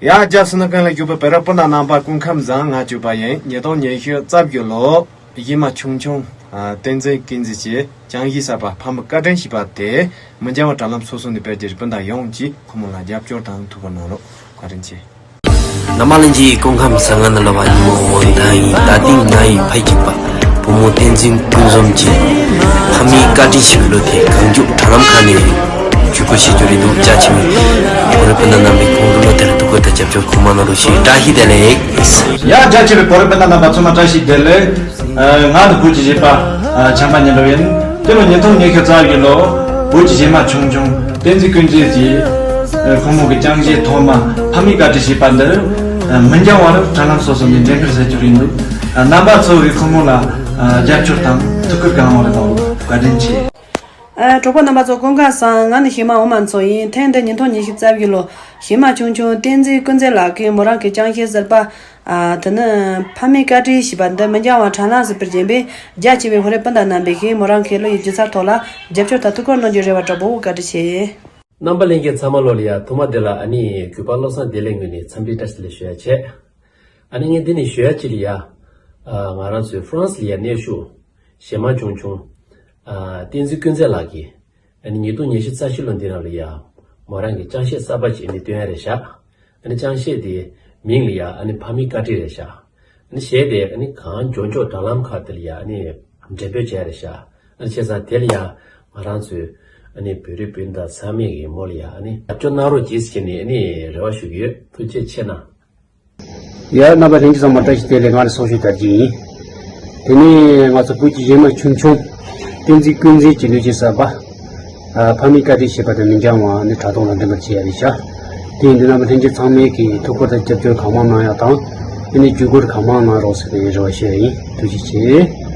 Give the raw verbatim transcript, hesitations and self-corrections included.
ཡ། རྒྱབ་སུ་ནི་ཀུན་ལ་བཞུགས་པའི་བོད་རིགས་སྤུན་ཟླ་རྣམ་པ་སྐུ་ཁམས་བཟང་། ང་ཅོ་པ་ཡིན། ཉིས་སྟོང་ཉི་ཤུ་རྩ་བཞི་ལོ། གཞས་མ་ཆུང་ཆུང་། ཨ། བསྟན་འཛིན་ཀུན་གཟིགས་ཀྱི་ཅང་གཞས་གསར་པ་ཕ་མའི་བཀའ་དྲིན་ཞེས་པ་དེ་མི་འགྱང་བར་དྲ་ལམ་སོ་སོ་ནས་སྤེལ་རྒྱུ་རེད། སྤུན་ཟླ་ཡོངས་ཀྱིས་ཁོ་མོ་ལ་རྒྱབ་སྐྱོར་དང་ཐུགས་ཁུར་གནང་རོགས། བཀའ་དྲིན་ཆེ། རྣམ་པ་ལྷན་རྒྱས་སྐུ་ཁམས་བཟང་། ང་ནི་ལོ་བ་ཉི་མོ་དབང་ཐང་ཡིན། ད་ཐེངས་ང་ཡི་ཕ་ཡུལ་གྱི་པ་བུ་མོ་བསྟན་འཛིན་ཀུན་འཛོམས་ཀྱིས་ཕ་མའི་བཀའ་དྲིན་ཞེས་པའི་གླུ་དེ་གང་མགྱོགས་དྲ་ལམ་ཁག་ནས་བརྒྱུད་སྐུར་བྱེད་རྒྱུ་རེད་འདུག་རྒྱ་ཆེ་བའི་བོད་རིགས་སྤུན་ཟླ་རྣམ་པས་ཁོང་གི་གླུ་དེར་ཐུགས་ཁུར་དང་རྒྱབ་སྐྱོར་གང་མང་གནང་རོགས་ཞེས་བཀྲ་ཤིས་བདེ་ལེགས། ཡ། རྒྱ་ཆེ་བའི་བོད་རིགས་སྤུན་ཟླ་རྣམ་པ་ཚང་མ་བཀྲ་ཤིས་བདེ་ལེགས། ཨ། ང་ནི་བོད་ཀྱི་གཞས་པ། ཨ། བྱམས་པ་ཉི་སྒྲོན་ཡིན། དེ་ལོ་ཉིས་སྟོང་ཉི་ཤུ་རྩ་བཞི་ལོ་བོད་ཀྱི་གཞས་མ་ཆུང་ཆུང་བསྟན་འཛིན་ཀུན་གཟིགས་ཀྱིས། ཨ། ཁོ་མོ་གི་ཅང་གཞས་ཐོག་མ་ཕ་མའི་བཀའ་དྲིན་ཞེས་པ་འདི། ཨ། མི་འགྱང་བར་དྲ་ལམ་སོ་སོ་ནས་འགྲེམས་སྤེལ་བྱ་རྒྱུ་རེད་འདུག་ཨ། རྣམ་པ་ཚོ་གིས་ཁོ་མོ་ལ། ཨ། རྒྱབ་སྐྱོར་དང་ཐུགས་ཁུར་གང་མང་རེ་གནང་རོགས། བཀའ་དྲིན་ཆེ། ཨ། གྲོགས་པོ་རྣམ་པ་ཚོ་སྐུ་ཁམས་བཟང་། ང་ནི་གཞས་མ་འོ་མ་མཚོ་ཡིན། ཐེངས་འདི་ཉིས་སྟོང་ཉི་ཤུ་རྩ་བཞི་ལོ་གཞས་མ་ཆུང་ཆུང་བསྟན་འཛིན་ཀུན་གཟིགས་ལགས་ཀྱིས་མོ་རང་གི་ཅང་གཞས་གསར་པ། ཨ། དེ་ནི་ཕ་མའི་བཀའ་དྲིན་ཞེས་པ་འདི་མི་འགྱང་བར་དྲ་ལམ་སུ་སྤེལ་རྒྱུ་ཡིན་པས། རྒྱ་ཆེ་བའི་བོད་རིགས་སྤུན་ཟླ་རྣམ་པས་ཀྱིས་མོ་རང་གི་གླུ་ཡི་སྒྱུ་རྩལ་ཐོག་ལ་རྒྱབ་སྐྱོར་དང་ཐུགས་ཁུར་གནང་རྒྱུ་རེ་བ་འདྲ་པོ། བཀའ་དྲིན་ཆེ། རྣམ་པ་ལྷན་རྒྱས་ཚང་མ་ལོ་ལ་ཡ་ཐོག་མ་དེ་ལ་ཨ་ནི་གུས་པ་བློ་བཟང་བདེ་ལེགས་ངོས་ནས་འཚམས་འདྲི་བཀྲ་ཤིས་བདེ་ལེགས་ཞུ་ཡ་བྱས། ཨ་ནི་ངས་འདི་ནས་ཞུ་ཡ་གཅིག་ལ་ཡ། ཨ། ང་རང་ཚོའི་ཧྥ་རན་སི་ལ་ཡ་གནས་བཞུགས་གཞས་མ་ཆུང་ཆུང་། ཨ། བསྟན་འཛིན་ཀུན་གཟིགས་ལགས་ཀྱིས། ཨ་ནི་ཉིས་སྟོང་ཉི་ཤུ་རྩ་བཞི་ལོ་འདི་ནང་ལ་ཡ། མོ་རང་གི་ཅང་གཞས་གསར་པ་ཅིག་ཨ་ནི་བཏོན་ཡ་རེད་ཤག་ཨ་ནི་ཅང་གཞས་དེའི་མིང་ལ་ཡ་ཨ་ནི་ཕ་མའི་བཀའ་དྲིན་རེད་ཤག་ཨ་ནི་གཞས་དེ་ཨ་ནི་གང་མགྱོགས་མགྱོགས་དྲ་ལམ་ཁག་དེ་ལ་ཡ་ཨ་ནི་འགྲེམས་སྤེལ་བྱས་རེད་ཤག་ཨ་ནི་བྱས་ཙང་དེ་ལ་ཡ་ང་རང་ཚོའི་ཨ་ནི་བོད་རིགས་སྤུན་ཟླ་ཚང་མས་ཀྱི་མོ་ལ་ཡ་ཨ་ནི་རྒྱབ་སྐྱོར་གནང་རོགས་གྱིས་ཟེར་ནས་ཨ་ནི་རེ་བ་ཞུ་གི་ཡོད། ཐུགས་རྗེ་ཆེ་གནང་། ཡ། རྣམ་པ་ལྷན་རྒྱས་ཚང་མ་བཀྲ་ཤིས་བདེ་ལེགས། ང་རང་སོག་ཤོད་དར་རྒྱས་ཡིན། དེ་ནས་ང་ཚོ་བོད་ཀྱི་གཞས་མ་ཆུང་ཆུང་བསྟན་འཛིན་ཀུན་གཟིགས་ཀྱི་གླུ་གཞས་གསར་པ། ཨ། ཕ་མའི་བཀའ་དྲིན་ཞེས་པ་དེ་མི་འགྱང་བ་ནི་དྲ་ཐོག་ལ་འགྲེམས་སྤེལ་བྱེད་ཡ་རེད་ཤག་དེ་ཡིན་དུས་རྣམ་པ་ལྷན་རྒྱས་ཚང་མས་ཀྱི་ཐུགས་ཁུར་དང་རྒྱབ་སྐྱོར་གང་མང་གནང་ཡ་དང་། དེ་ནས་བརྒྱུད་སྐུར་གང་མང་གནང་རོགས་ཟེར་ནས་རེ་བ་ཞུ་ཡ་ཡིན། ཐུགས་རྗེ་ཆེ།